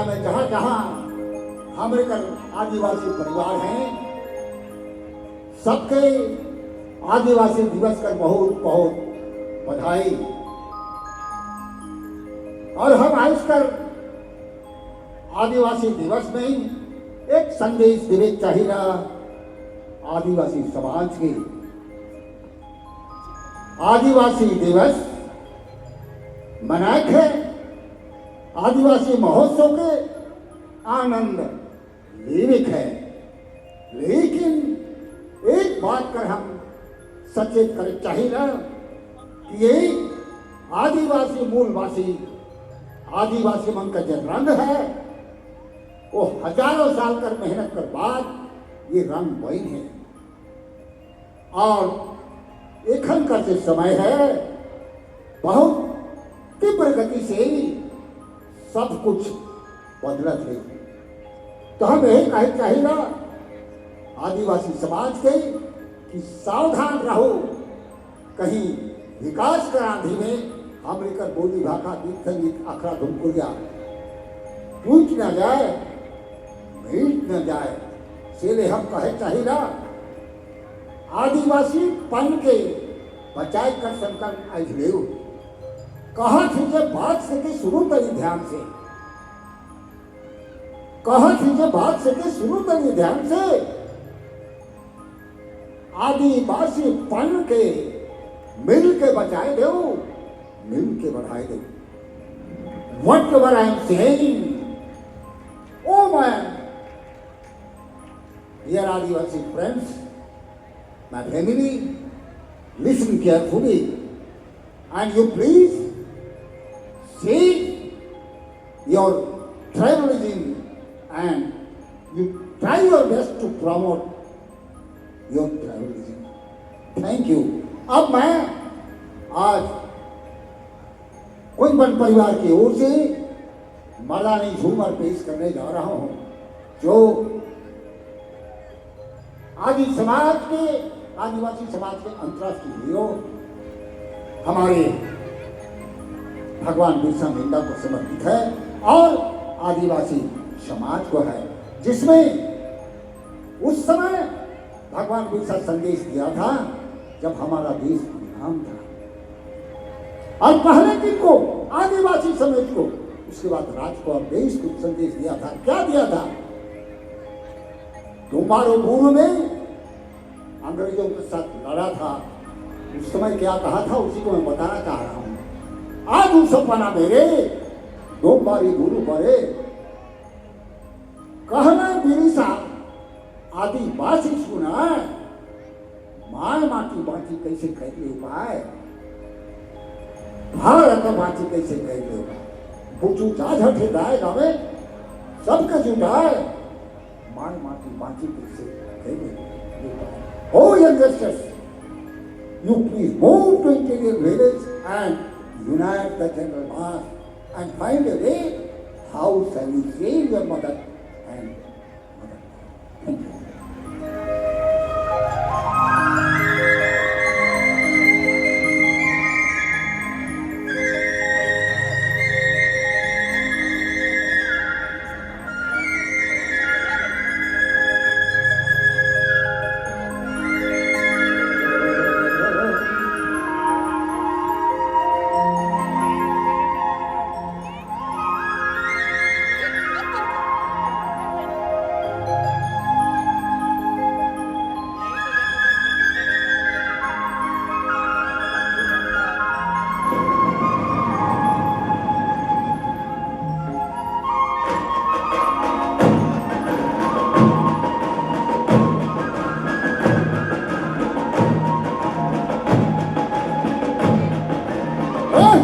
दुनिया में जहां जहां हमारे कर आदिवासी परिवार हैं, सबके आदिवासी दिवस कर बहुत बहुत बधाई। और हम आज कर आदिवासी दिवस में एक संदेश देवे चाहिए आदिवासी समाज के। आदिवासी दिवस मनाए है, आदिवासी महोत्सव के आनंद लेविक है, लेकिन एक बात कर हम सचेत करे चाहिए कि ये आदिवासी मूलवासी आदिवासी मन का जो रंग है, वो हजारों साल कर मेहनत कर बाद ये रंग बन है और एखन का जो समय है, बहुत तीव्र गति से सब कुछ बदलत है। तो हम यही कहे चाहिए आदिवासी समाज के कि सावधान रहो, कहीं विकास कर आंधी में हम लेकर बोली, भाखा, गीत, संगीत, अखरा, धुमकुरिया टूट न जाए, मिट न जाए। इसलिए हम कहे चाहिए, आदिवासी पन के बचाए कर संकल्प आज ले। कहा थी जे बात से के शुरू करी ध्यान से, कहा थी जे बात से के शुरू करी ध्यान से, आदिवासी पन के मिल के बचाए दो, मिल के बढ़ाए दो। Whatever I am saying, oh my dear Adivasi friends, my family, listen carefully and you please save your tribalism and you try your best to promote your tribalism. Thank you. अब मैं आज कुंजबन परिवार की ओर से मर्दानी झूमर पेश करने जा रहा हूं, जो आदि समाज के, आदिवासी समाज के अंतर्राष्ट्रीय हीरो हमारे भगवान बिरसा मुंडा को समर्पित है और आदिवासी समाज को है, जिसमें उस समय भगवान बिरसा संदेश दिया था जब हमारा देश गुलाम था और पहले दिन को आदिवासी समाज को, उसके बाद राज को और देश को संदेश दिया था। क्या दिया था? तुम्हारो पूर्व में अंग्रेजों के साथ लड़ा था, उस समय क्या कहा था, उसी को मैं बताना चाह रहा हूं। आज उस सपना मेरे डोंबारी गुरु परे, कहना बिरसा आदिवासी सुना, my माटी बाची कैसे कैले उपाय, भारत बाची कैसे कैले उपाय, बुचू जा झटे दाए गावे सबके जुटाए, my माटी बाची कैसे कैले उपाय। Oh youngsters, you please move to interior village and unite the general mass and find a way how shall we save your mother and mother. Thank you. Hey!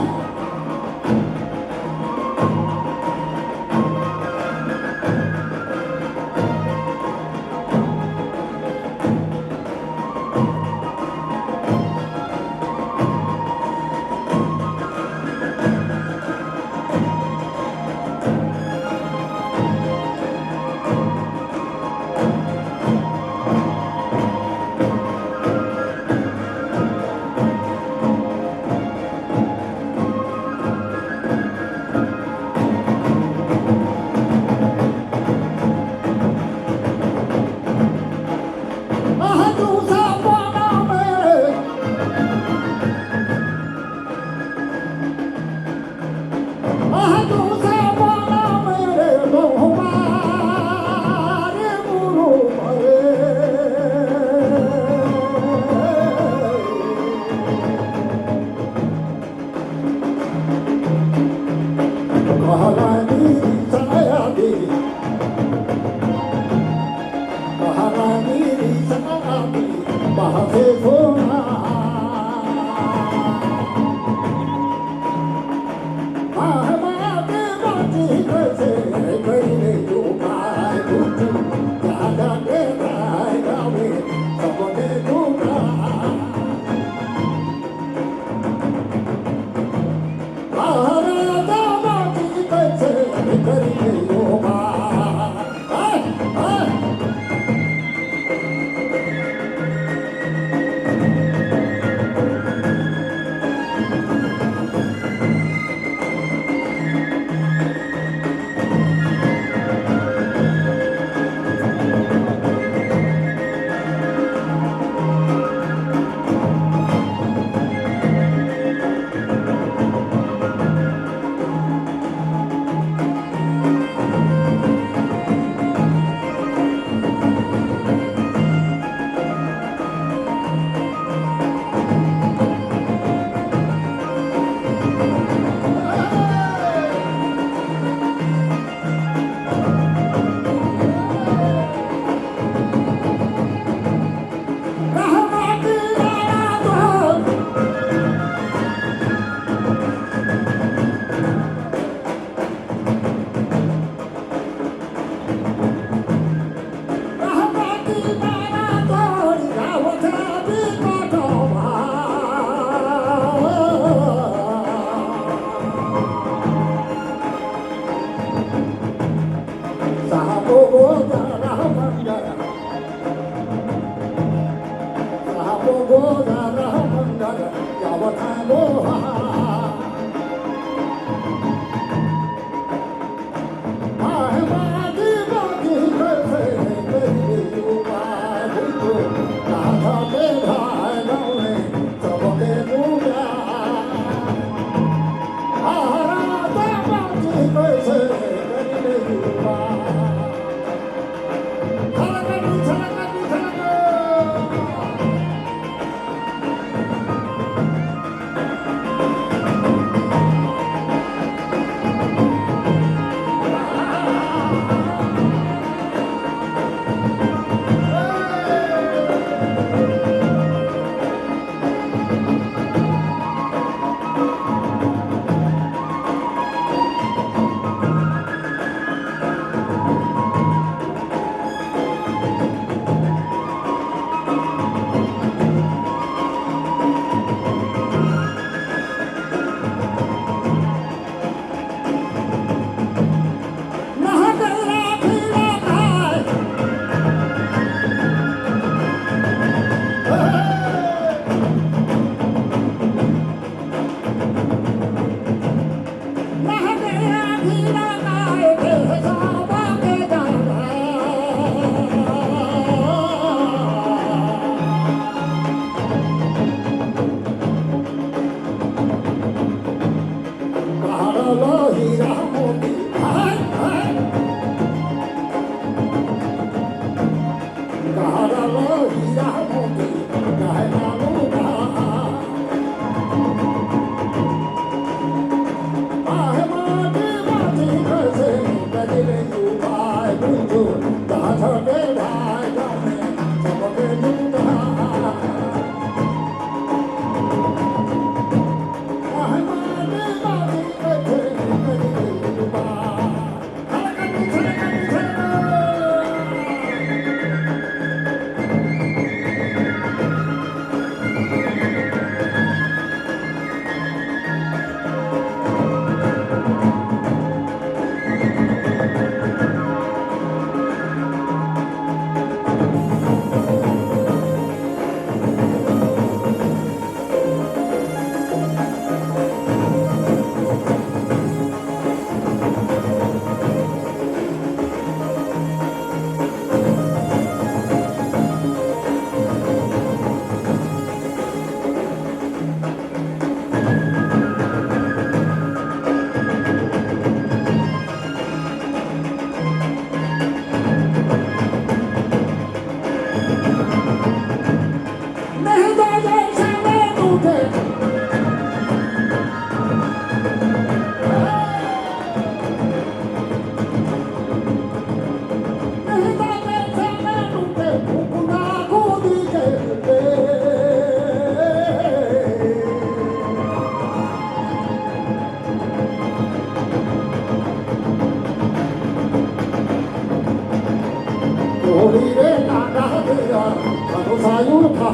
घोड़ी रे टाटा दिया धनुषायु था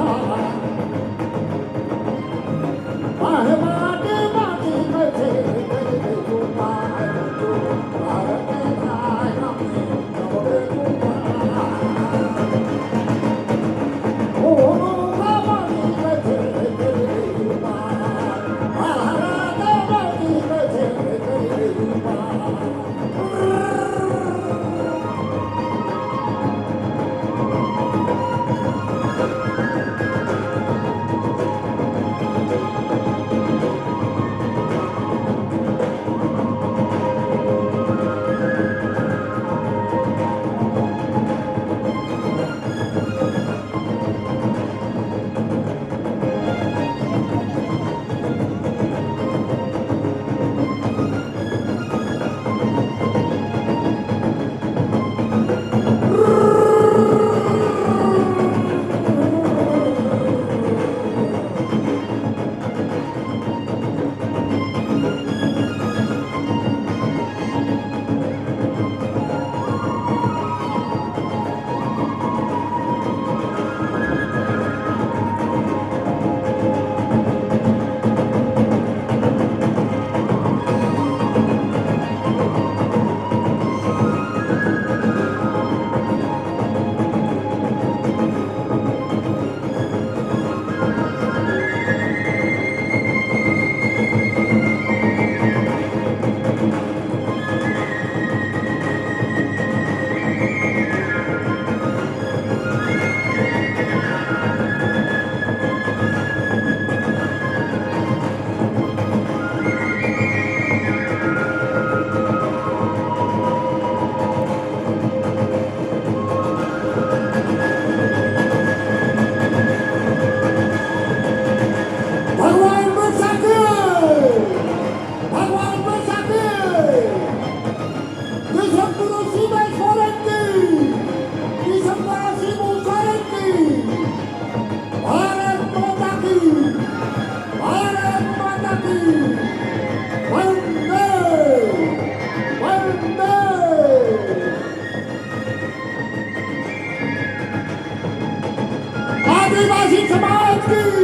बाहे बाटे बाटी बैठे कई उपाय जो भारत आए हमें सबके भगवान बिरसा की, भगवान बिरसा की, किशन गुरु शिव सोरेन की, किशन गुरु शिव सोरेन की, भारत माता की, भारत माता की, वंदे वंदे। आदिवासी समाज की।